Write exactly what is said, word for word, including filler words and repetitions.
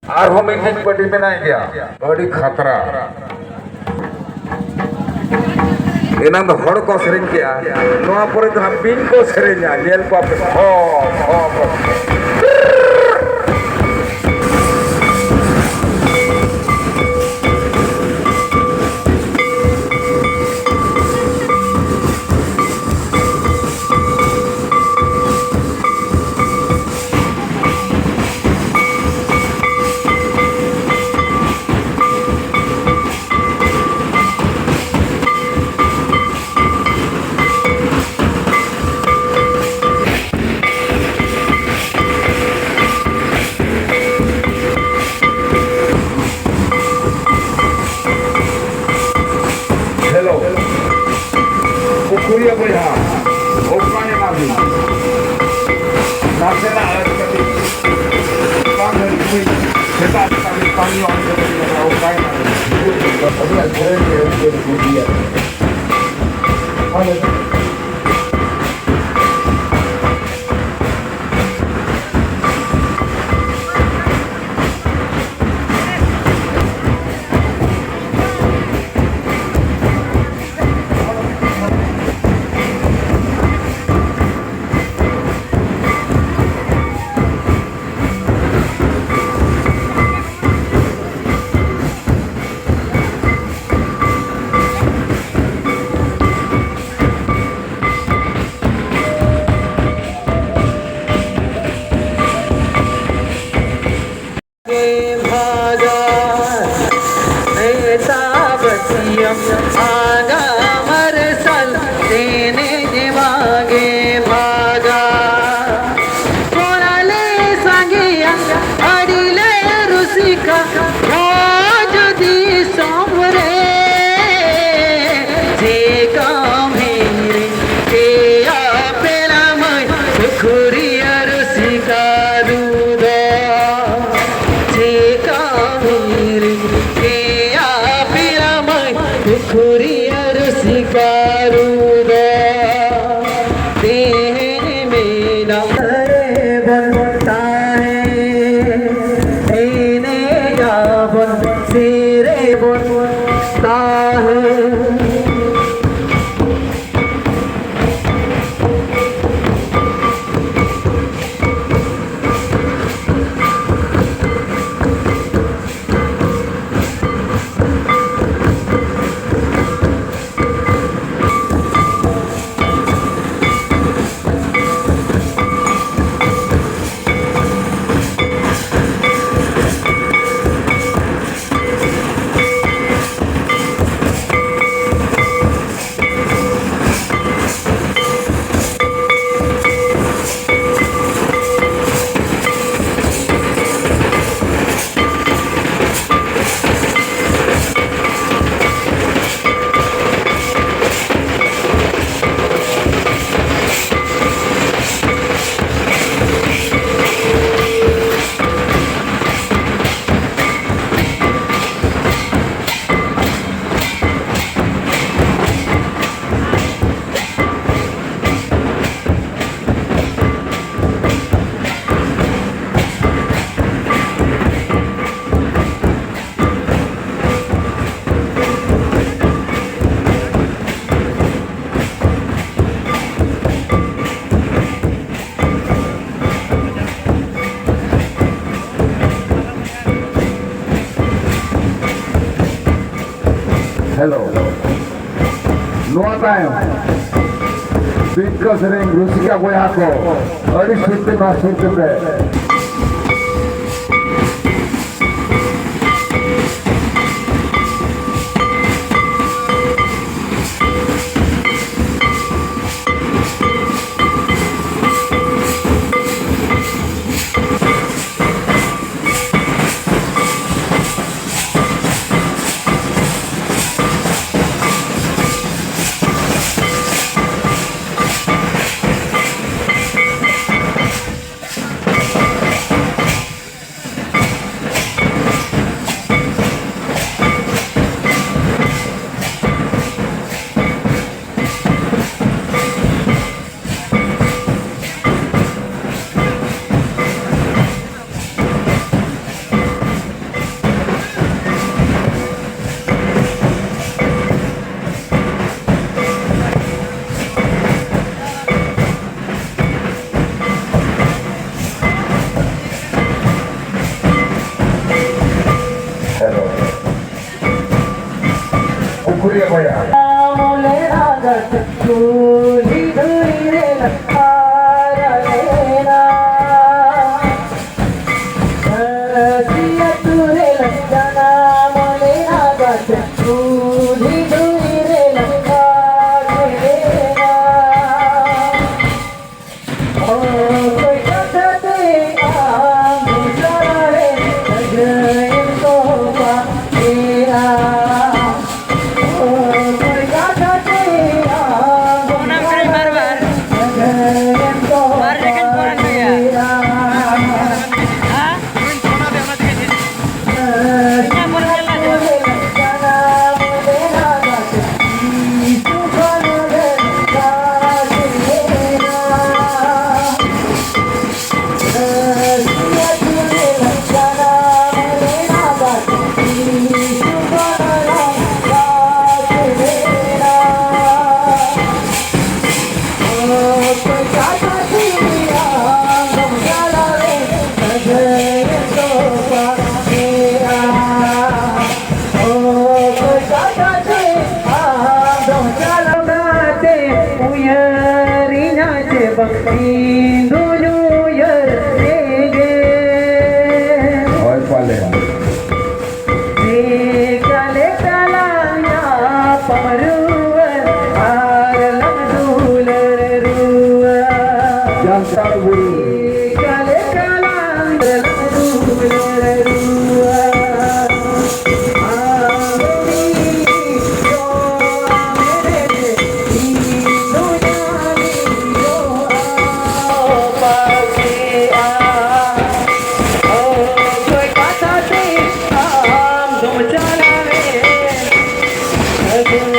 ᱟᱨᱦᱚᱸ ᱢᱤᱫᱴᱤᱡ ᱯᱟᱹᱴᱤ ᱢᱮᱱᱟᱭ ᱜᱮᱭᱟ, ᱟᱹᱰᱤ ᱠᱷᱟᱛᱨᱟ᱾ ᱮᱱᱟᱝ ᱫᱚ ᱦᱚᱲ ᱠᱚ ᱥᱮᱨᱮᱧ ᱠᱮᱜᱼᱟ, ᱱᱚᱣᱟ ᱯᱚᱨᱮ ᱫᱚ ᱦᱟᱸᱜ ᱵᱤᱧ ᱠᱚ ᱥᱮᱨᱮᱧᱟ᱾ ᱧᱮᱞ ᱠᱚᱣᱟ ᱯᱮ, ᱠᱷᱚ, ᱠᱷᱚ, ᱠᱷᱚ᱾ ᱦᱮᱞᱳ, ᱯᱩᱠᱷᱩᱨᱤᱭᱟᱹ ᱵᱚᱭᱦᱟ, ᱚᱠᱟ ᱮᱱᱟ ᱵᱤᱱ? ᱱᱟᱥᱮᱱᱟᱜ ᱟᱨ ᱠᱟᱹᱴᱤᱡ ᱵᱟᱝ ᱦᱤᱡᱩᱜ ᱵᱤᱱ, ᱥᱮᱛᱟᱜ ᱥᱮᱛᱟᱜ ᱵᱤᱱ ᱯᱟᱱᱤ ᱚᱱ ᱠᱟᱛᱮ ᱵᱤᱱ ᱚᱠᱟ ᱮᱱᱟ ᱵᱤᱱ? ᱟᱹᱞᱤᱧᱟᱜ ᱜᱷᱟᱹᱨᱚᱸᱡᱽ ᱨᱮ ᱪᱮᱫ ᱠᱚ ᱤᱫᱤᱭᱟ? ᱦᱮᱞᱳ᱾ ᱵᱷᱟᱜᱟ ᱢᱮᱛᱟ ᱵᱟᱹᱥᱤᱭᱟᱹᱢ ᱟᱜᱟ ᱢᱟᱨᱥᱟᱞ ᱮᱱᱮᱡ ᱢᱟᱜᱮ ᱵᱷᱟᱜᱟ᱾ ᱠᱚᱲᱟ ᱞᱮ ᱥᱟᱸᱜᱮᱭᱟ, ᱟᱹᱰᱤ ᱞᱮ ᱨᱩᱥᱤᱠᱟ, ᱵᱷᱚᱸᱡᱽ ᱫᱤᱥᱚᱢ ᱨᱮ᱾ ᱪᱮ ᱠᱟᱹᱢᱤ ᱨᱮ ᱯᱮᱭᱟ ᱯᱮᱲᱟ ᱢᱟᱹᱭ ᱯᱩᱠᱷᱩᱨᱤᱭᱟᱹ ᱨᱩᱥᱤᱠᱟ ᱫᱩᱫᱟ᱾ ᱪᱮ ᱠᱟᱹᱢᱤ ᱨᱮ ᱯᱮᱭᱟ ᱯᱮᱲᱟ ᱢᱟᱹᱭ ᱯᱩᱠᱷᱩᱨᱤᱭᱟᱹ ᱱᱚᱣᱟ ᱛᱟᱭᱚᱢ ᱵᱤᱱᱠᱟᱹ ᱥᱮᱨᱮᱧ ᱨᱩᱥᱤᱠᱟ ᱵᱚᱭᱦᱟ ᱠᱚ ᱟᱹᱰᱤ ᱥᱩᱨᱛᱮ ᱱᱚᱣᱟ ᱥᱩᱨ ᱛᱮᱯᱮ᱾ ᱯᱩᱠᱷᱩᱨᱤᱭᱟᱹ ᱵᱚᱭᱦᱟ᱾ ᱢᱚᱞᱮ ᱟᱜᱟᱛ ᱠᱩᱞᱦᱤ ᱫᱷᱩᱲᱤ ᱨᱮ ᱞᱟᱴᱷᱟ ᱞᱮᱱᱟ᱾ ᱟᱹᱛᱩ ᱨᱮ ᱡᱟᱱᱟᱢ ᱞᱮᱱᱟ ᱜᱟᱛᱮ, ᱠᱩᱞᱦᱤ ᱫᱷᱩᱲᱤ ᱨᱮ ᱞᱟᱴᱷᱟ ᱞᱮᱱᱟ᱾ ᱚᱠᱚᱭ ᱠᱟᱛᱷᱟ ᱛᱮ ᱟᱢ ᱪᱟᱞᱟᱣᱮᱱ ᱥᱟᱹᱜᱟᱹᱭᱮᱢ ᱛᱚᱯᱟ ᱠᱮᱜᱼᱟ? ᱚᱠᱚᱭ ᱠᱟᱛᱷᱟ ᱛᱮ ᱟᱢ ᱚᱱᱟ ᱠᱚᱨᱮ ᱵᱟᱨ ᱵᱟᱨ᱾ ᱥᱟᱹᱜᱟᱹᱭᱮᱢ ᱛᱚᱯᱟ ᱵᱟᱨ ᱡᱟᱭᱜᱟᱧ ᱯᱷᱳᱱ ᱟᱫ ᱢᱮᱭᱟ᱾ ᱠᱮᱜᱼᱟ? ᱦᱮᱸ? ᱪᱮᱠᱟ ᱞᱮᱠᱟ ᱞᱟᱝ ᱧᱟᱯᱟᱢ ᱨᱩᱣᱟᱹᱲ ᱟᱨ ᱞᱟᱝ ᱫᱩᱞᱟᱹᱲ ᱨᱩᱣᱟᱹᱲ᱾ ᱡᱟᱱᱛᱟᱲ ᱵᱩᱨᱩ᱾ ᱪᱮᱠᱟ ᱞᱮᱠᱟ ᱞᱟᱝ ᱫᱩᱞᱟᱹᱲ ᱨᱩᱣᱟᱹᱲ᱾ ᱟᱢ ᱫᱚ ᱢᱤᱫ ᱡᱚᱱᱢ ᱨᱮ ᱤᱧ ᱫᱚ ᱧᱟᱢᱤᱧ ᱡᱚᱦᱟᱨ ᱯᱟᱹᱥᱤᱜᱼᱟ᱾ ᱚᱠᱚᱭ ᱠᱟᱛᱷᱟ ᱛᱮ ᱟᱢ ᱫᱚᱢ ᱪᱟᱞᱟᱣᱮᱱ? ᱥᱟᱹᱜᱩᱱ